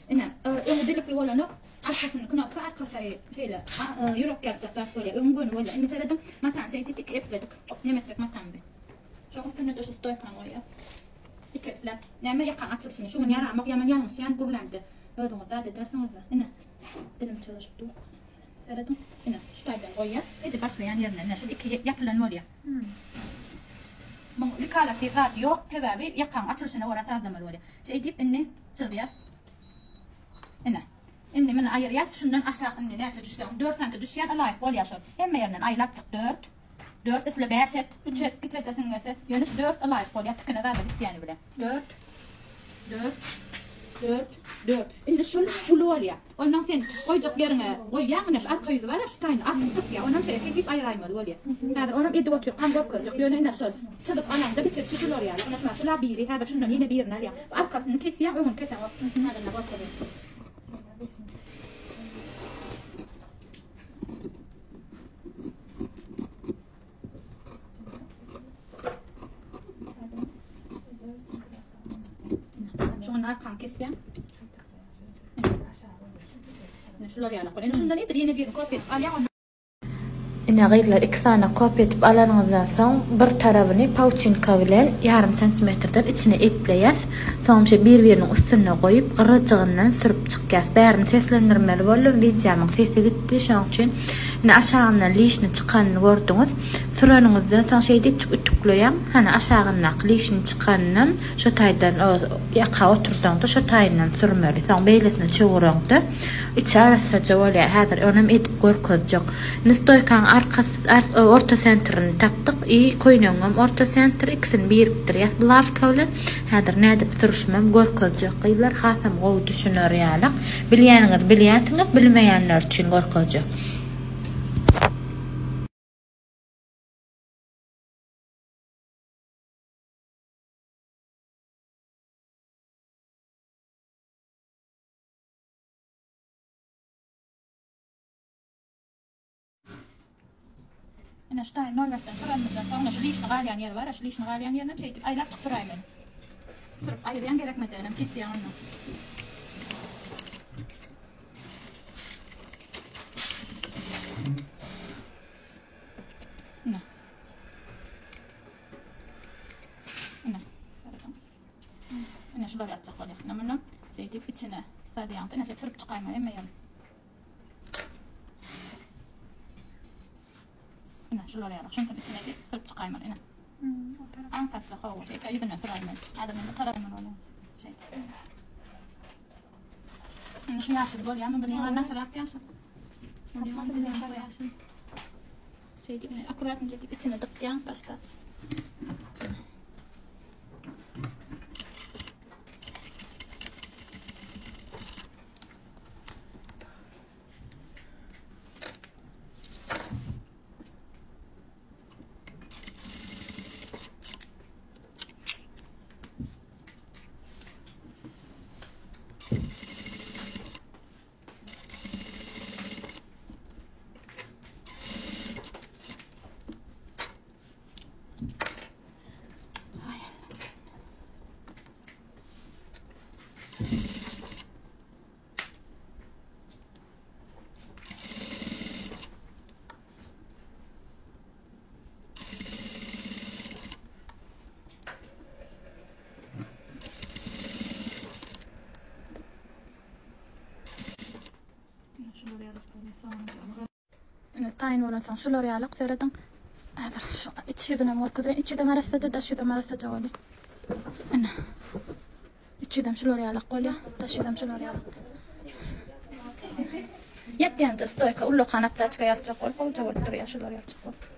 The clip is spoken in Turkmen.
Ine, öňi delikli bolanok, arkasyny knopka arkasy şeýle ýürek ýalyjak zat bolýar. Öňi göni bolýar. Indi serediň, matany şeýdip iki epledik. Neme etjek matamyzy? Şoň üstünde-de şu stoýkany goýýas. Iki epläp. Näme ýakaň açylyşyny şu gün ýaramok, ýaman ýalňyşýan gürlämde. Özüňiz zat edersiňiz-de. Ine, dilim çolaşyp dur. Serediň. Ine, şu taýdan goýýas. Edil başlaýan ýerinden. Ine, şu iki ýapylan bolýar. Muň likalasy zat ýok, sebäbi ýakaň açylyşyna görä sazlamaly bolýar. Şeýdip indi çyzýas. Ine. Indi muny aýyrýas. Şundan aşak indi näçe düşse, 4 santi düşýän ylaýyk bolýar şol. Hemme ýerinden aýlap çyk 4. 4 isle 5 et, 3 et, kiçi edesiň gelse. Ýöne şu 4 ylaýyk bolýar tikine zada gitýäni bilen. 4 4 4 4. Indi şul uly bolýar. Ondan sen goýjak ýeriňe goýýaň, ine şu arka ýüzi bar-a, şu taýyny artyk çykýar. Onam şeýle kesip aýraýmaly bolýar. Häzir onam edip otyrkam görkezjek. Ýöne ine şol çyzyp alaňda biçirişi şular ýaly. Ine şuna şul-a biri, häzir şundan ýene birini alýaň. Bu arkasyny kesýäň, öňüni keseňok. Häzir ine görkezýän. Şuňa arkany kesýäň. Şular ýaly. Indi şundan edil ýene birini kopýa edip alýaň. Ine gyzlar iki sany kopýa edip alanyňyzdan soň bir tarabyny pautinka bilen ýarym santimetrden içine epleýäs. Soňam şeý bir biriniň üstünde goýup gyrajygyndan sürüp çykýas. Bärini seslendirmeli boldum wideomyň sesi gitdi şoň üçin. Ine aşagyndan lişni çykanyny gördüňiz. Süreniňizden soň şeýdipjik ütükleýäň. Hany aşagyndaky lişni çykanynam şo taýdan o ýaka oturdaňda şo taýyndan sürmeli. Soň beýlesine çöwüreňde içi arassaja bolýar. Häzir onam edip görkezjek. Indi stoýkaň arkasy orta sentrini tapdyk. I köýnegiňem orta sentri ikisini birikdirýäs bulawka bilen. Häzir nädip sürüşimem görkezjek gyzlar hasam gowy düşüner ýalyk. Bilýäniňiz bilýänsiňiz, bilmeýänler üçin görkezjek. Ine şu taýyn nol bäşden sürenimizden soň ine şu lişni galýan ýeri bar, şu lişni galýan ýerinem şeýdip aýlap çykyp duraýmaly. Sürüp aýyrýaň gerekmejeginem kesýäň ondan. Ine. Ine. Ine şular ýatjak bolýar. Ine muny şeýdip içine salýaň. Ine şeýdip sürüp çykaýmaly hemme ýerini. Ine şular ýaly. Şunuň içine edip sürüp çykaýmaly. Ine. Aňsatja hawa. Şeýle ýüzünden süräýmeli. Häzir men bu tarapyndan bolýar. Şeýle. Ine şu ýaşyl bolýarmy? Bu näme nasyrak ýaşyl? Ýaşyl. Şeýdip, akkuratnyja edip içine dykýaň başlap. Ine taýyn bolansoň şular ýalyk serediň. Häzir şu iç ýüzünem görkezeýin. Iç ýüzem arassaja, daş ýüzem arassaja boldy. Ine. Iç ýüzem şular ýalak bolýar, daş ýüzem şular ýalak. Ýetýänje stoýka ullakan aptaçka ýalyjak bolup, gowja bolup durýar şular ýalyjak bolup.